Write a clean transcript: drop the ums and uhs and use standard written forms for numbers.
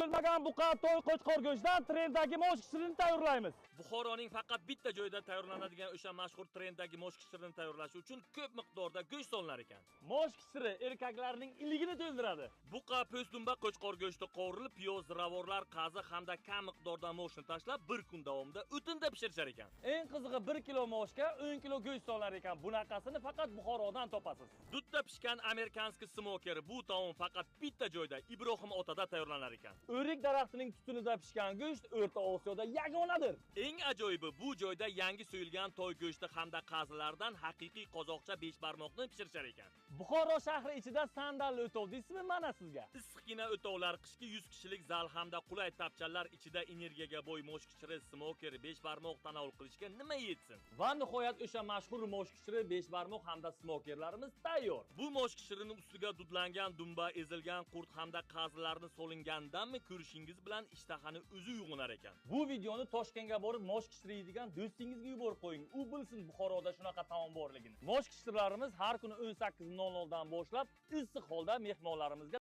So'yilmagan buqa, to'y, qo'chqor go'shtidan trenddagi mosh kishirini tayyorlaymiz. Buxoroning faqat bitta joyida tayyorlanadigan o'sha mashhur trenddagi mosh kishirini tayyorlash uchun ko'p miqdorda go'sht solinar ekan. Mosh kishiri erkaklarning iligini to'ldiradi. Buqa, po'stdumba, qo'chqor go'shti qovurilib, piyoz, ziravorlar, qazi hamda kam miqdorda moshni tashlab, bir kun davomida o'tinda pishirishar ekan. Eng qizig'i 1 kilo moshga 10 kilo go'sht solinar ekan. Bunaqasini faqat Buxorodan topasiz. Dudda pishgan американский smoker bu taom faqat bitta joyda Ibrohim otada tayyorlanar ekan. O'rik daraxtining tutunida pishgan go'sht O'rta Osiyoda yagonadir. Eng ajoyibi bu joyda yangi so'yilgan toy go'shti hamda qazilardan haqiqiy qozoqcha beshbarmoqni pishirishar ekan. Buxoro shahri ichida sandalli o'tov deysizmi mana sizga. Issiqqina o'tovlar, qishki 100 kishilik zal hamda qulay tapchanlar ichida energiyaga boy mosh kichiri, smoker, beshbarmoq tanovul qilishga nima yetsin? Va nihoyat o'sha mashhur mosh kichiri, beshbarmoq hamda smokerlarimiz tayyor. Bu mosh kishirini ustiga dudlangan dumba, ezilgan qurt hamda qazilarni solingandanmi ko'rishingiz bilan ishtahani o'zi uyg'onar ekan. Bu videoni Toshkentga borib mosh kichiri yeydigan do'stingizga yuborib qo'ying. U bilsin Buxoroda shunaqa taom borligini. Mosh kichirilarimiz har kuni 18:00 dan boshlab issiq holda mehmonlarimizga